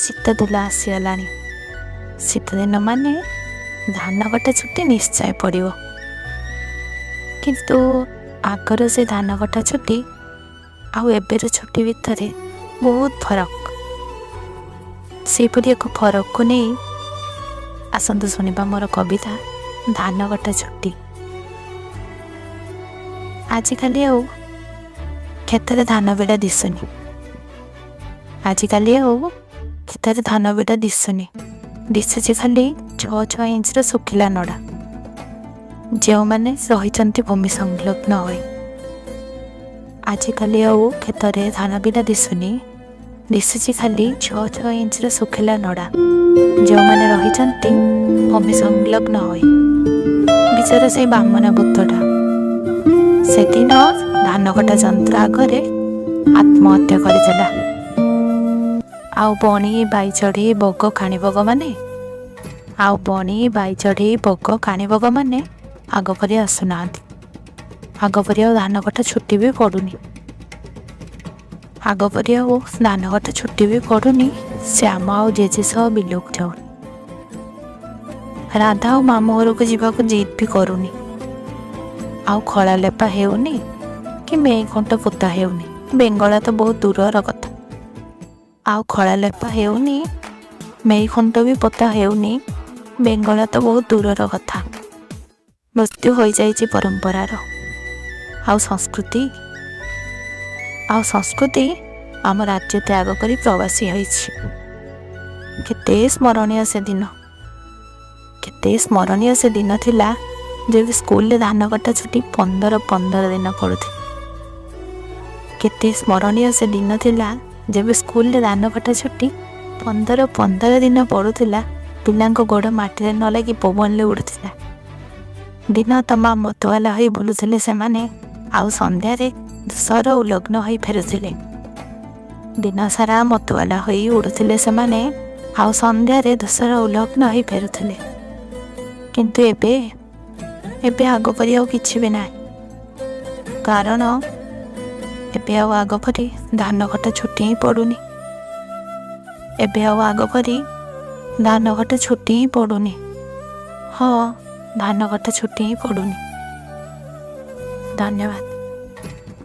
ଶୀତଦିନ ଆସିଗଲାଣି। ଶୀତଦିନ ମାନେ ଧାନ କଟା ଛୁଟି ନିଶ୍ଚୟ ପଡ଼ିବ। କିନ୍ତୁ ଆଗର ସେ ଧାନ କଟା ଛୁଟି ଆଉ ଏବେର ଛୁଟି ଭିତରେ ବହୁତ ଫରକ। ସେହିପରି ଏକ ଫରକକୁ ନେଇ ଆସନ୍ତୁ ଶୁଣିବା ମୋର କବିତା ଧାନ କଟା ଛୁଟି। ଆଜିକାଲି ଆଉ କ୍ଷେତରେ ଧାନ ବିଡ଼ା ଦିଶୁନି। ଆଜିକାଲି ଆଉ କ୍ଷେତରେ ଧାନ ବିଡ଼ା ଦିଶୁନି, ଦିଶୁଛି ଖାଲି 6-6 ଇଞ୍ଚର ଶୁଖିଲା ନଡ଼ା, ଯେଉଁମାନେ ରହିଛନ୍ତି ଭୂମି ସଂଲଗ୍ନ ହୋଇ। ଆଜିକାଲି ଆଉ କ୍ଷେତରେ ଧାନ ବିଡ଼ା ଦିଶୁନି, ଦିଶୁଛି ଖାଲି 6-6 ଇଞ୍ଚର ଶୁଖିଲା ନଡ଼ା, ଯେଉଁମାନେ ରହିଛନ୍ତି ଭୂମି ସଂଲଗ୍ନ ହୋଇ। ବିଚାରା ସେଇ ବାମନ ଭୂତଟା ସେଦିନ ଧାନ କଟା ଯନ୍ତ୍ର ଆଗରେ ଆତ୍ମହତ୍ୟା କରିଦେଲା। ଆଉ ବଣି, ବାଇଚଢ଼େଇ, ବଗ, କାଣିବଗ ମାନେ, ଆଉ ବଣି, ବାଇଚଢ଼େଇ, ବଗ, କାଣିବଗ ମାନେ ଆଗ ପରି ଆସୁନାହାନ୍ତି। ଆଗ ପରି ଆଉ ଧାନ କଟା ଛୁଟି ବି ପଡ଼ୁନି। ଆଗ ପରି ଆଉ ଧାନ କଟା ଛୁଟି ବି ପଡ଼ୁନି। ଶ୍ୟାମ ଆଉ ଜେଜେ ସହ ବିଲକୁ ଯାଉନି। ରାଧା ଆଉ ମାମୁଁ ଘରକୁ ଯିବାକୁ ଜିଦ୍ ବି କରୁନି। ଆଉ ଖଳା ଲେପା ହେଉନି କି ମେଇ ଖୁଣ୍ଟ ପୋତା ହେଉନି, ବେଙ୍ଗଳା ତ ବହୁତ ଦୂରର କଥା। ଆଉ ଖଳା ଲେପା ହେଉନି, ମେଇ ଖୁଣ୍ଟ ବି ପୋତା ହେଉନି, ବେଙ୍ଗଳା ତ ବହୁତ ଦୂରର କଥା। ମୃତ୍ୟୁ ହୋଇଯାଇଛି ପରମ୍ପରାର। ଆଉ ସଂସ୍କୃତି, ଆଉ ସଂସ୍କୃତି ଆମ ରାଜ୍ୟ ତ୍ୟାଗ କରି ପ୍ରବାସୀ ହୋଇଛି। କେତେ ସ୍ମରଣୀୟ ସେଦିନ, କେତେ ସ୍ମରଣୀୟ ସେ ଦିନ ଥିଲା, ଯେବେ ସ୍କୁଲରେ ଧାନ କଟା ଛୁଟି 15-15 ଦିନ ପଡ଼ୁଥିଲା। କେତେ ସ୍ମରଣୀୟ ସେ ଦିନ ଥିଲା, ଯେବେ ସ୍କୁଲରେ ଧାନ କଟା ଛୁଟି 15-15 ଦିନ ପଡ଼ୁଥିଲା। ପିଲାଙ୍କ ଗୋଡ଼ ମାଟିରେ ନ ଲାଗି ପବନରେ ଉଡ଼ୁଥିଲା। ଦିନ ତମାମ ମତୁଆଲା ହୋଇ ବୁଲୁଥିଲେ ସେମାନେ, ଆଉ ସନ୍ଧ୍ୟାରେ ଧୂସର ଉଲଗ୍ନ ହୋଇ ଫେରୁଥିଲେ। ଦିନ ସାରା ମତୁଆଲା ହୋଇ ଉଡ଼ୁଥିଲେ ସେମାନେ, ଆଉ ସନ୍ଧ୍ୟାରେ ଧୂସର ଉଲଗ୍ନ ହୋଇ ଫେରୁଥିଲେ। କିନ୍ତୁ ଏବେ ଆଗ ପରି ଆଉ କିଛି ବି ନାହିଁ। କାରଣ ଏବେ ଆଉ ଆଗ ପରି ଧାନ କଟା ଛୁଟି ହିଁ ପଡ଼ୁନି। ଏବେ ଆଉ ଆଗ ପରି ଧାନ କଟା ଛୁଟି ହିଁ ପଡ଼ୁନି। ହଁ, ଧାନ କଟା ଛୁଟି ହିଁ ପଡ଼ୁନି। ଧନ୍ୟବାଦ।